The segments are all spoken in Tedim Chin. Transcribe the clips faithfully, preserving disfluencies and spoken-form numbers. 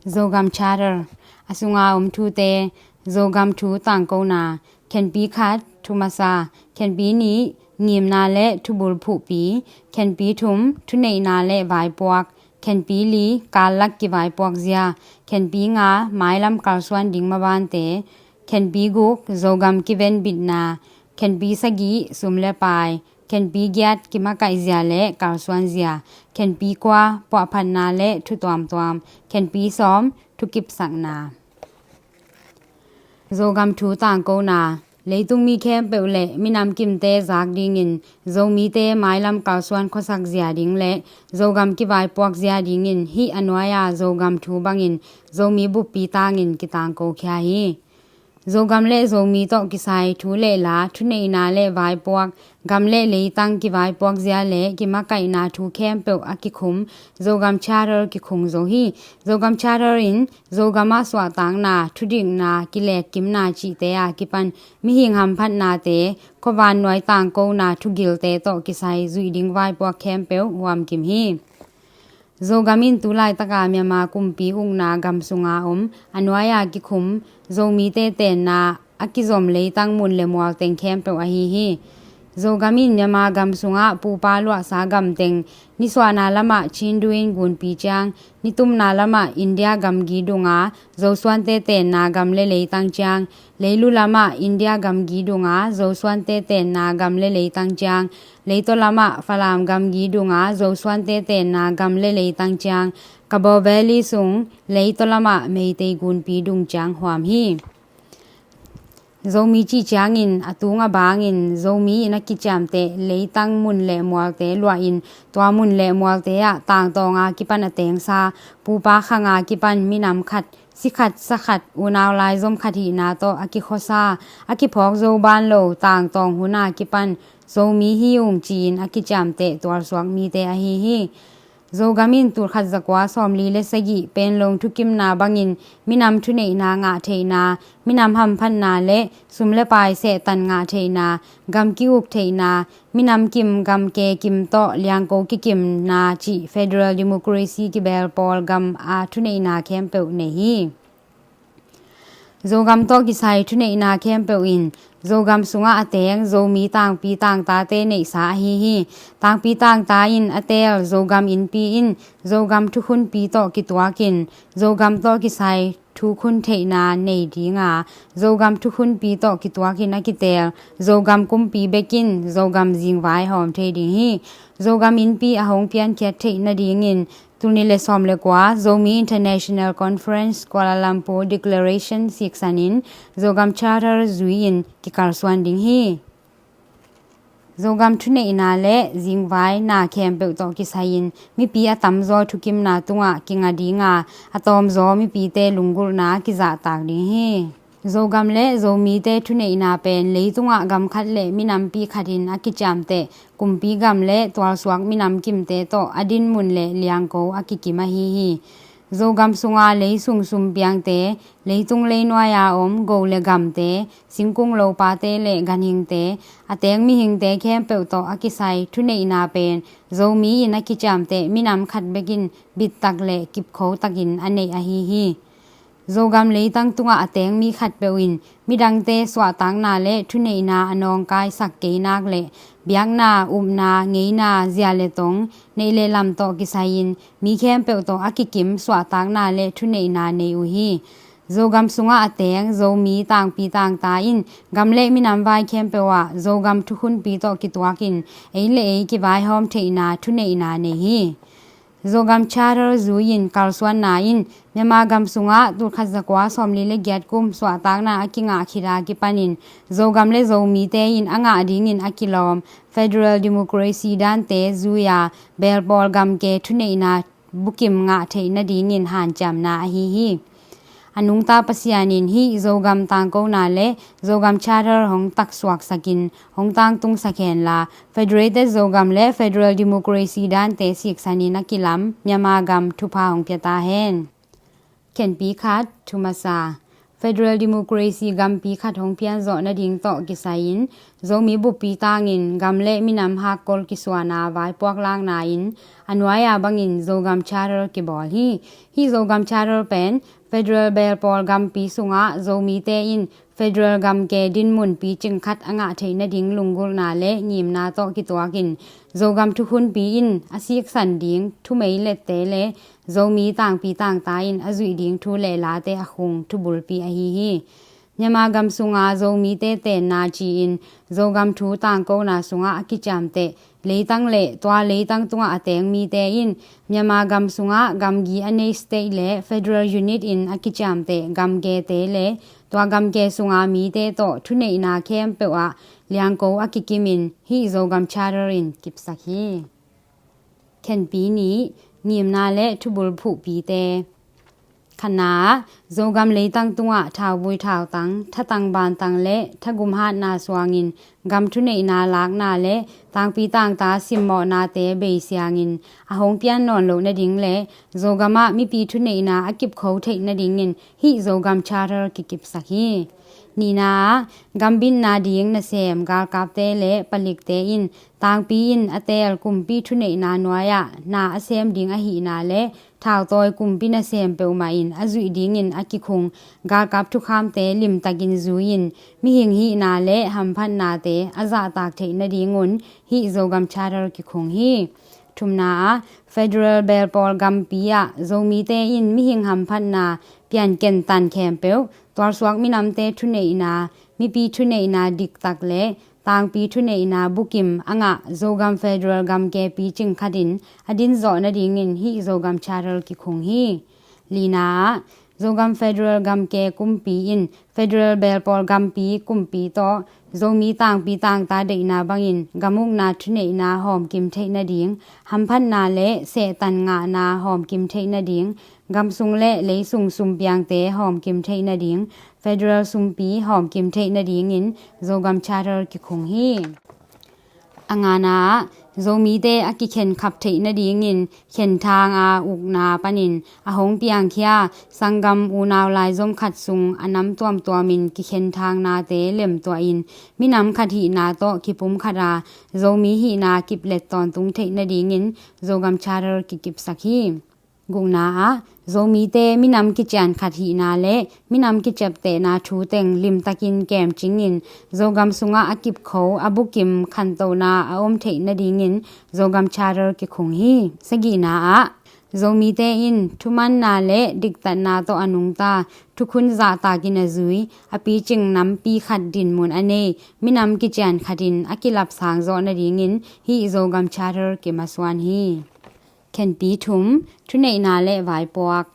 Zogam Charter, a sunga om thute. Zogam thu tangkona. Khenpi khat, thu masa. Khenpi nih, ngimna le thubul phuhpi. Khenpi thum, thuneihna le vaipuak. Khenpi li, kallak kivaipuak zia. Khenpi nga, mailam kalsuan ding mabante. Khenpi guk, Zogam kivenbitna. Khenpi sagih, sum le pai. Khenpi giat, kimakaih zia le kalsuan zia. Khenpi kua, puahphatna le thu tuamtuam. Khenpi sawm, thukipsakna. Zogam thu tangkona. Leitung mi khempeuh le minam kimte zak dingin Zomite mailam kalsuan khuasak zia ding le Zogam kivaipuak zia dingin hih a nuai-a Zogam thu bangin Zomi buppi tangin kitangko khia hi. Zogam le Zomi tawh kisai thu le la, thuneihna le vaipuak, gam le leitang kivaipuak zia le kimakaihna thu khempeuh a kikhum Zogam Charter kikhung zo hi. Zogam Charter in Zogam ah suahtakna, thudikna, kilekkimna cihte a kipan mihing hamphatnate, khuavannuai tangkona thugilte tawh kisai zuih ding vaipuak khempeuh huamkim hi. Zogam in tu laitaka Myanmar kumpi ukna gam sunga om a nuai-a kikhum Zomite tenna a kizom leitang mun le mual teng khempeuh ahi hi. Zogam in Myanmar gam sungah pupa luahsa gam teng, nisuahna lamah Chindu in gunpi ciang, nitumna lamah India gamgi dunga Zosuante tenna gam le leitang ciang, leilu lamah India gamgi dunga Zosuante tenna gam le leitang ciang, leitaw lamah Falam gamgi dunga Zosuante tenna gam le leitang ciang, Kabaw Valley sung leitaw lamah Meitei gunpi dung ciang huam hi. Zomi cih ciangin a tung a bangin Zomi in a kiciamteh leitang mun le mualte luahin tua mun le mualte ah tangtawnga kipan a tengsa, pupa khanga kipan minam khat, si khat, sa khat, unau laizom khat hihna tawh a kikhuasa, a kiphawk zo ban lo tangtawng huna kipan Zomi hi ung ci-in a kiciamteh tualsuak mite ahi hi. Zogam in tulkhat zakua sawmli le sagih Penlong thukimna bangin minam thuneihna ngah theihna, minam hamphatna le sum le pai sehtan ngah theihna, gam ki-uk theihna, minam kim gam ke kim tawh liangko kikimna cih federal democracy kibel pawl gam a thuneihna khempeuh nei hi. Zogam tawh kisai thuneihna khempeuh in Zogam sungah a teng Zomi tangpi tangtate neihsa ahi hi. Tangpi tangta in a teel Zogam innpi in Zogam thukhunpi tawh kituakin Zogam tawh kisai thukhun theihna nei dinga, Zogam thukhunpi tawh kituakin a kiteel Zogam kumpi bekin Zogam zingvai hawm thei ding hi. Zogam innpi a hong piankhiat theih nadingin Tul nih le sawm le kua Zomi International Conference Kuala Lumpur Declaration siksanin Zogam Charter zui-in kikalsuan ding hi. Zogam thuneihna le zingvai na khempeuh tawh kisai-in mipi a tamzaw thukimna tungah kinga dinga, a tawmzaw mipite lunggulhna kizahtak ding hi. Zogam le Zomite thuneihna pen leitungah gam khat le minampi khatin a kiciamteh kumpi gam le tualsuak minam kimte tawh a dinmun le liangko a kikim ahi hi. Zogam sunga leisung sumpiangte, leitung leinuai-a om go le gamte, singkung lopate le ganhingte, a teng mihingte khempeuh tawh a kisai thuneihna pen Zomi in a kiciamteh minam khat bekin bittak le kipkhotakin a neih ahi hi. Zogam leitang tungah a teng mi khatpeuh in midangte suahtakna le thuneihna a nawngkaisak kei nak le biakna, upna, ngeina, zia le tong, neih le lam tawh kisai-in mi khempeuh tawh a kikim suahtakna le thuneihna nei uh hi. Zogam sungah a teng Zomi tangpi tangta in gam le minam vai khempeuh ah Zogam thukhunpi tawh kituakin ei le ei kivaihawm theihna thuneihna nei hi. Zogam Charter zui-in kalsuanna in Myanmar gam sungah tulkhat zakua sawmli le giat kum suahtakna a kingah khit a kipanin Zogam le Zomite in a ngah dingin a kilawm federal democracy dante zui-a belpawl gamke thuneihna bukim ngah theih nadingin hanciamna ahi hi. A nungta Pasian in hih Zogam tangkona le Zogam Charter hong taksuaksakin hong tangtungsak henla, Federated Zogam le Federal Democracy dante siksanin a kilam Myanmar gam thupha hong pia ta hen. Khenpi khat, thu masa. Federal Democracy gampi khat hong pianzawh nading tawh kisai-in Zomi buppi tangin gam le minam hakkol kisuana vaipuak lakna in a nuai-a bangin Zogam Charter kibawl hi. Hih Zogam Charter pen federal belpawl gampi sungah Zomite in federal gamke dinmun picing khat a ngah theih nading lunggulhna le ngimna tawh kituakin Zogam thukhunpi in a siksan ding thumeilette le Zomi tangpi tangta in a zuih ding thu le late a khung thubulpi ahi hi. Myanmar gam sunga Zomite tenna ci-in Zogam thu tangkona sungah a kiciamteh leitang le tua leitang tungah a teng mite in Myanmar gam sungah gamgi a nei state le federal unit in a kiciamteh gamkete le tua gamke sunga mite tawh thuneihna khempeuh ah liangko a kikimin hih Zogam Charter in kipsak hi. Khenpi nih, ngimna le thubul phuhpite. Khatna ah, Zogam leitang tungah thauvui thautang, thatang bantang le thagum hatna suangin gam thuneihna lakna le tangpi tangta simmawhnate beisiangin a hong pian nawn loh nading le Zogam ah mipi thuneihna a kipkho theih nadingin hih Zogam Charter kikipsak hi. Nihna ah, gambitna ding nasem galkapte le palikte in tangpi in a teel kumpi thuneihna nuai-ah na a sem ding ahihna le thautawi kumpi nasem peuhmah in a zuih dingin a kikhung galkap thukhamte limtakin zui-in mihing hihna le hamphatnate a zahtak theih nadingun hih Zogam Charter kikhung hi. Thumna ah, federal belpawl gampi ah Zomite in mihing hamphatna pianken tan khempeuh tualsuak minamte thuneihna, mipi thuneihna diktak le tangpi thuneihna bukim a ngah Zogam federal gamke picing khatin a dinzawh nadingin hih Zogam Charter kikhung hi. Lina ah, Zogam federal gamke kumpi in federal belpawl gampi kumpi tawh Zomi tangpi tangta deihna bangin gamukna thuneihna hawmkim theih nading, hamphatna le sehtan ngahna hawmkim theih nading, gamsung le leisung sumpiangte hawmkim theih nading, federal sumpi hawmkim theih nadingin Zogam Charter kikhung hi. A ngana ah, Zomite a kikhenkhap theih nadingin khenthang a ukna panin a hong piangkhia sanggam unau laizom khat sung a nam tuamtuamin kikhenthang nate lemtuahin minam khat hihna tawh kipum khata Zomi hihna kiplet tawntung theih nadingin Zogam Charter kikipsak hi. Gukna ah, Zomite minam kician khat hihna le minam kiciaptehna thu teng limtakin kemcingin Zogam sungah a kipkho a bukim khantohna a om theih nadingin Zogam Charter kikhung hi. Sagihna ah, Zomite in thumanna le diktatna tawh a nungta thukhun zahtakin a zui a picing nampi khat dinmun a nei minam kician khatin a kilapsang zawh nadingin hih Zogam Charter kimasuan hi. Khenpi thum, thuneihna le vaipuak.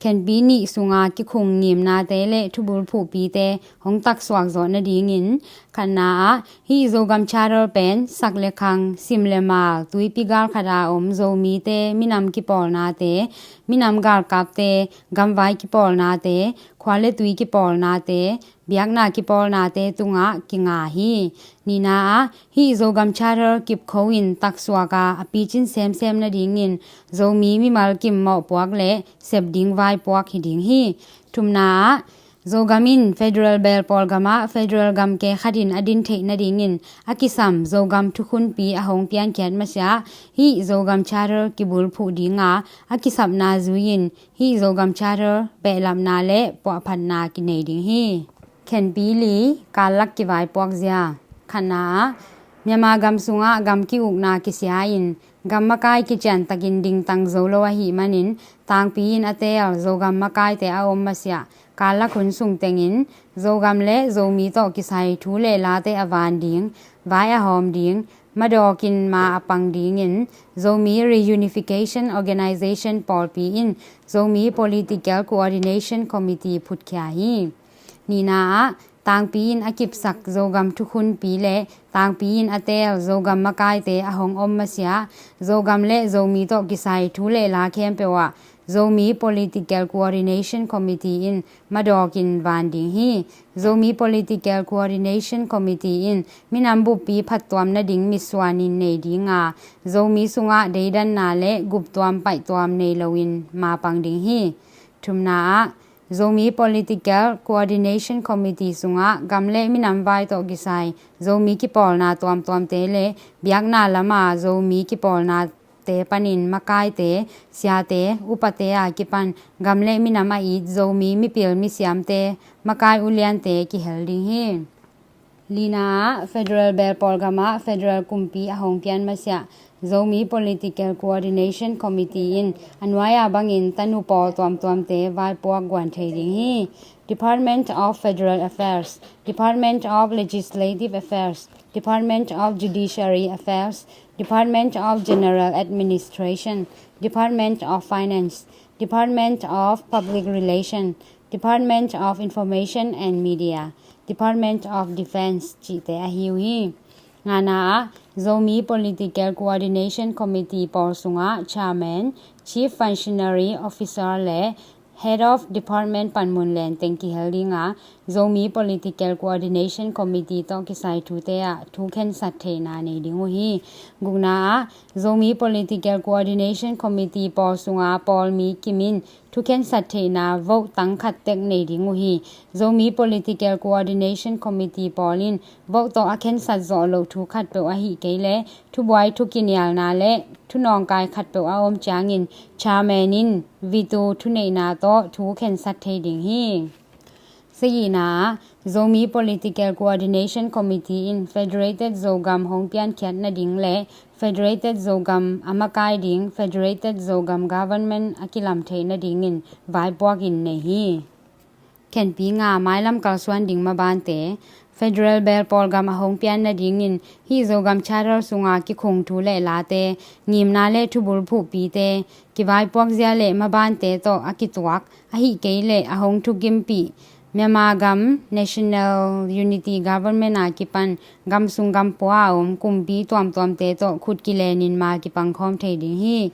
Khenpi nih sunga kikhung ngimnate le thubul phuhpite hong taksuak zawh nadingin khatna ah hih Zogam Charter pen sak le khang, sim le mal, tuipi gal khata om Zomite minam kipawlnate, minam galkapte, gamvai kipawlnate, khua le tui kipawlnate, biakna kipawlnate tungah kinga hi. Nihna ah hih Zogam Charter kipkho in taksuak a a picin semsem nadingin Zomi mimal kim mawhpuak le sep ding vaipuak hi ding hi. Thumna ah Zogam in federal belpawl gamah federal gamke khatin a din theih nadingin a kisam Zogam thukhunpi a hong piankhiat masiah hih Zogam Charter kibulphuh dinga a kisapna zui-in hih Zogam Charter behlapna le puahphatna kinei ding hi. Khenpi li, kallak kivaipuak zia. Khatna ah Myanmar gam sungah gam ki-ukna kisia-in gam makai kiciantakin dingtang zo lo ahih manin tangpi in a teel Zogam makaite a om masiah kallak hun sung tengin Zogam le Zomi tawh kisai thu le late a van ding, vai a hawm ding, madawkin ma a pang dingin Zomi Reunification Organization pawlpi in Zomi Political Coordination Committee phutkhia hi. Nihna ah tangpi in a kipsak Zogam thukhunpi le tangpi in a teel Zogam makaite a hong om masiah Zogam le Zomi tawh kisai thu le la khempeuh ah Zomi Political Coordination Committee in madawkin van ding hi. Zomi Political Coordination Committee in minam buppi phattuam nading mitsuanin nei dinga Zomi sungah deidanna le guptuam paihtuam nei loin mapang ding hi. Thumna ah Zomi Political Coordination Committee sungah gam le minam vai tawh kisai Zomi kipawlna tuamtuamte le biakna lama Zomi kipawlnate panin makaite, siate, upate a kipan gam le minam a it Zomi mipil misiamte, makai uliante kihel ding hi. Lina ah, Federal Belpawl gamah Federal kumpi a hong pian masiah Zomi Political Coordination Committee in a nuai-a bangin tanu pawl tuamtuamte vaipuak guan thei ding hi. Department of Federal Affairs, Department of Legislative Affairs, Department of Judiciary Affairs, Department of General Administration, Department of Finance, Department of Public Relation, Department of Information and Media, Department of Defense cihte ahi uh hi. Ngana ah, Zomi Political Coordination Committee pawl sungah Chairman, Chief Functionary Officer le Head of Department panmun lenteng kihel ding a, Zomi Political Coordination Committee tawh kisai thute ah thu khensat theihna nei ding uh hi. Gukna ah, Zomi Political Coordination Committee pawl sunga pawlmi kimin thu khensat theihna vote tang khat tek nei ding uh hi. Zomi Political Coordination Committee pawl in vote tawh a khensat zawh loh thu khatpeuh ahih kei leh thubuai, thukinialna le thunawngkai khatpeuh a om ciangin chairman in veto thuneihna tawh thu khensat thei ding hi. Sagihna ah, Zomi Political Coordination Committee in Federated Zogam hong piankhiat nading le Federated Zogam a makai ding Federated Zogam Government a kilam theih nadingin vaipuak in nei hi. Khenpi nga, mailam kalsuan ding mabante. Federal Belpawl gam a hong pian nadingin hih Zogam Charter sunga kikhung thu le late, ngimna le thubul phuhpite, kivaipuak zia le mabante tawh a kituak, ahih kei leh a hong thukimpih Myanmar gam National Unity Government a kipan gam sung gam pua a om kumpi tuamtuamte tawh khut kilenin ma kipangkhawm thei ding hi.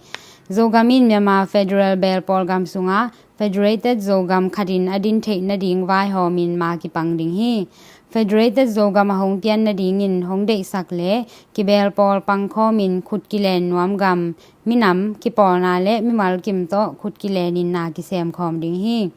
Zogam in Myanmar Federal Belpawl gam sunga Federated Zogam khatin a din theih nading vaihawmin ma kipang ding hi. Federated Zogam a hong pian nadingin hong deihsak le kibelpawl pangkhawmin khut kilen nuam gam, minam, kipawlna le mimal kim tawh khut kilenin na kisemkhawm ding hi.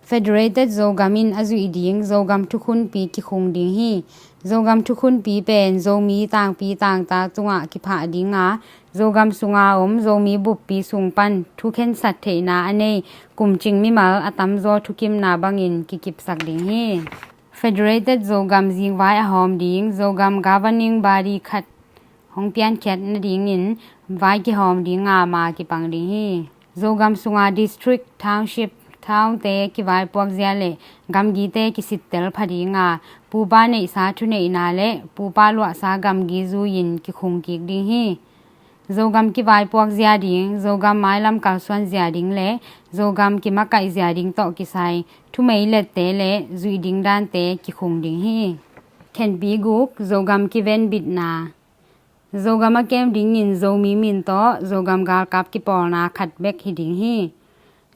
Federated Zogam in a zuih ding Zogam thukhunpi kikhung ding hi. Zogam thukhunpi pen Zomi tangpi tangta tungah kiphah ding a, Zogam sunga om Zomi buppi sung pan thu khensat theihna a nei kumcing mimal a tamzaw thukimna bangin kikipsak ding hi. Federated Zogam zingvai a hawm ding Zogam governing body khat hong piankhiat nadingin vai kihawm ding a ma kipang ding hi. Zogam sunga district, township, townte kivaipuak zia le gamgite kisittel pha ding a, pupa neihsa thuneihna le pupa luahsa gamgi zui-in kikhung kik ding hi. Zogam kivaipuak zia ding, Zogam mailam kalsuan zia ding le Zogam kimakaih zia ding tawh kisai thumei lette le zuih ding dante kikhung ding hi. Khenpi guk, Zogam kivenbitna. Zogam a kem dingin Zomi min tawh Zogam galkap kipawlna khat bek hi ding hi.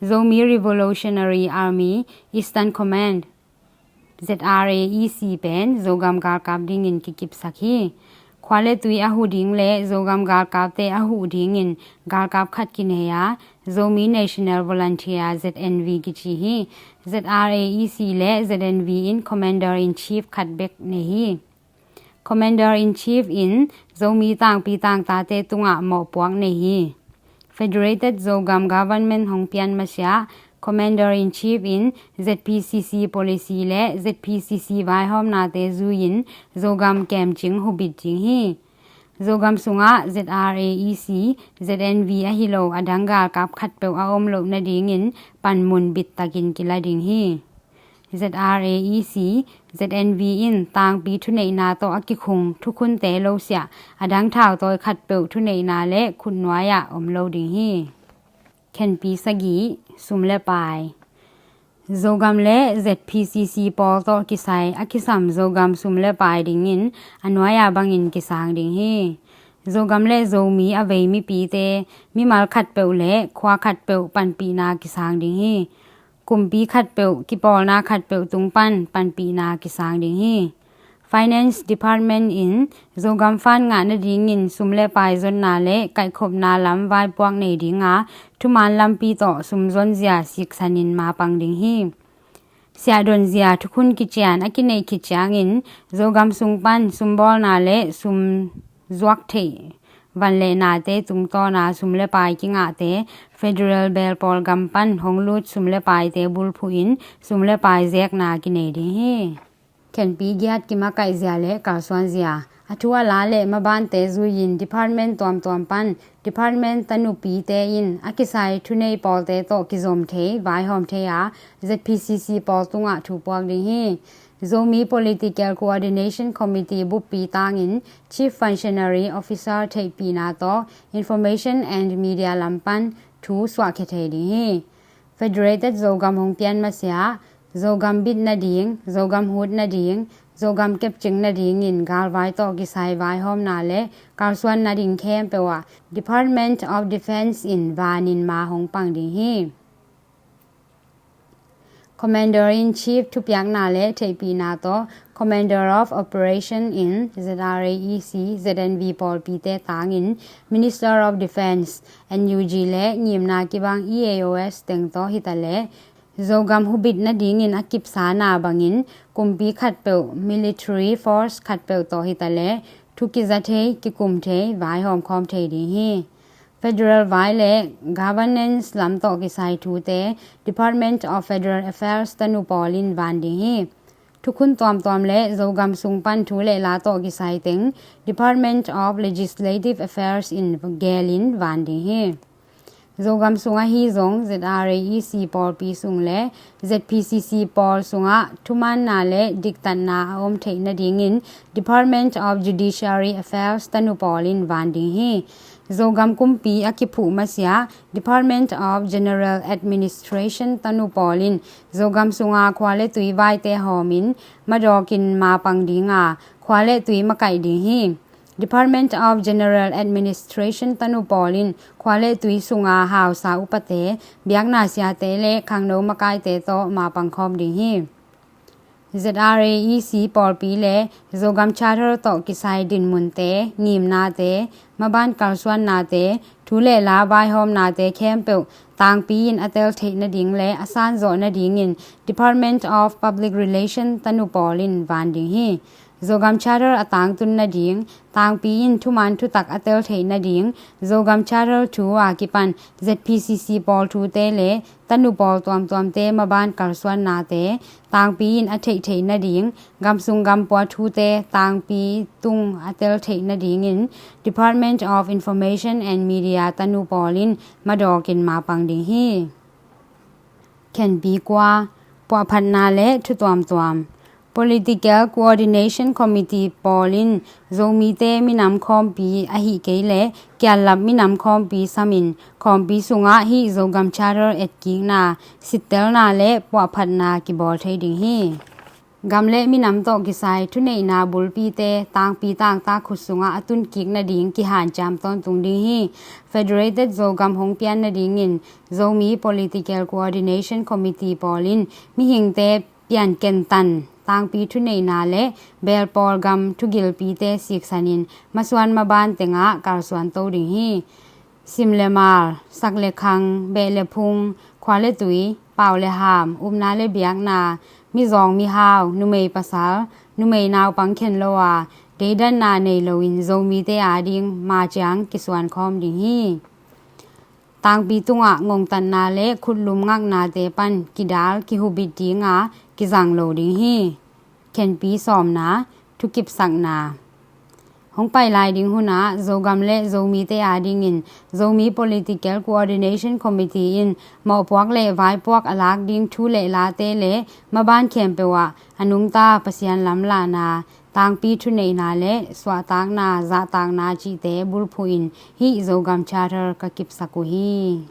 Zomi Revolutionary Army Eastern Command, Z R A E C pen Zogam galkap dingin kikipsak hi. Khua le tui a huh ding le Zogam galkapte a huh dingin galkap khat kinei a, Zomi National Volunteer, Z N V kici hi. Z R A E C le Z N V in Commander in Chief khat bek nei hi. Commander in Chief in Zomi tangpi tangtate tungah mawhpuak nei hi. Federated Zogam Government hong pian masiah Commander in Chief in Z P C C policy le Z P C C vaihawmnate zui-in Zogam kemcing hubit ding hi. Zogam sungah Z R A E C, Z N V ahi lo a dang galkap khatpeuh a om loh nadingin panmun bittakin kila ding hi. Z R A E C, Z N V in tangpi thuneihna tawh a kikhung thukhunte lo siah a dang thautawi khatpeuh thuneihna le khutnuai-ah om lo ding hi. Khenpi sagih, sum le pai. Zogam le Z P C C pawl tawh kisai a kisam Zogam sum le pai dingin a nuai-a bangin kisang ding hi. Zogam le Zomi a vei mipite, mimal khatpeuh le khua khatpeuh panpihna kisang ding hi. Kumpi khatpeuh, kipawlna khatpeuh tung pan panpihna kisang ding hi. Finance Department in Zogam fund ngah nadingin sum le pai zonna le kaihkhopna lam vaipuak nei dinga thuman lampi tawh sum zonzia siksanin mapang ding hi. Siahdonzia thukhun kician a kineih khit ciangin Zogam sung pan sumbawlna le sum zuak theih van le nate tungtawna sum le pai kingahte federal belpawl gam pan hong lut sum le paite bulphuhin sum le pai zekna kinei ding hi. Khenpi giat kimakaihzia le kalsuanzia a thu a la le mabante zuiin department tuamtuam pan department tanupite in a kisai thunei pawlte tawh kizom thei vaihawm thei a ZPCC pawl tungah thu puak ding hi. Zomi Political Coordination Committee buppi tangin Chief Functionary Officer theihpihna tawh Information and Media lam pan thu suahkhia thei ding hi. Federated Zogam hong pian masiah Zogam bit nading, Zogam hut nading, Zogam kepcing nadingin galvai tawh kisai vaihawmna le kalsuan nading khempeuh ah Department of Defense in vanin ma hong pang ding hi. Commander in Chief thupiakna le theihpihna tawh Commander of Operation in ZRAEC ZNV pawlpite tangin Minister of Defense, NUG le ngimna kibang EAOs teng tawh hitaleh Zogam hubit nadingin a kipsana bangin kumpi khatpeuh military force khatpeuh tawh hitaleh thu kiza thei, kikum thei, vaihawm khawm thei ding hi. Federal vai le governance lam tawh kisai thute Department of Federal Affairs tanu pawlin van ding hi. Thukhun tuamtuam le Zogam sung pan thu le la tawh kisai teng Department of Legislative Affairs in gelin van ding hi. Zogam sung ahi zong ZRAEC pawlpi sung le ZPCC pawl sungah thumaanna le diktatna a om theih nadingin Department of Judiciary Affairs tanu pawlin van ding hi. Zogam kumpi a kiphuh masiah Department of General Administration tanu pawlin Zogam sunga khua le tui vaite hawmin madawkin mapang dinga khua le tui makaih ding hi. Department of General Administration tanu pawlin khua le tui sunga hausa upate, biakna siate le khangno makaite tawh mapang khawm ding hi. ZRAEC pawlpi le Zogam Charter tawh kisai dinmunte, ngimnate, maban kalsuannate, thu le la vaihawmnate khempeuh tangpi in a tel theih nading le a sanzawh nadingin Department of Public Relation tanu pawlin van ding hi. Zogam Charter a tangtun nading, tangpi in thuman thutak a tel theih nading, Zogam Charter thu a kipan ZPCC pawl thute le tanu pawl tuamtuamte maban kalsuannate tangpi in a theih theih nading, gamsung gampua thute tangpi tung a tel theih nadingin Department of Information and Media tanu pawlin madawkin mapang ding hi. Khenpi kua, puahphatna le thu tuamtuam. Political Coordination Committee pawlin Zomite minam khawmpi ahi kei le kiallap minam khawmpi samin khawmpi sungah hih Zogam Charter etkikna, sittelna le puahphatna kibawl thei ding hi. Gam le minam tawh kisai thuneihna bulpite tangpi tangtak khut sungah a tunkik nading kihanciam tawntung ding hi. Federated Zogam hong pian nadingin Zomi Political Coordination Committee pawlin mihingte piankentan tangpi thuneihna le belpawl gam thugilpite siksanin masuan maban tengah kalsuan to ding hi. Sim le mal, sak le khang, beh le phung, khua le tui, pau le ham, upna le biakna, mizawng mihau, numei pasal, numei naupang khen lo a deidanna nei loin Zomite ading maciang kisuan khawm ding hi. Tangpi tungah ngongtatna le khutlum ngaknate pan kidal kihubit dinga kizang lo ding hi. Khenpi sawmna, thukipsakna. Hong pai lai ding hunah Zogam le Zomite adingin Zomi Political Coordination Committee in mawhpuak le vaipuak a lak ding thu le late le maban khempeuh ah a nungta Pasian lamlahna, tangpi thuneihna le suahtakna, zahtakna cihte bulphuhin hih Zogam Charter ka kipsak uh hi.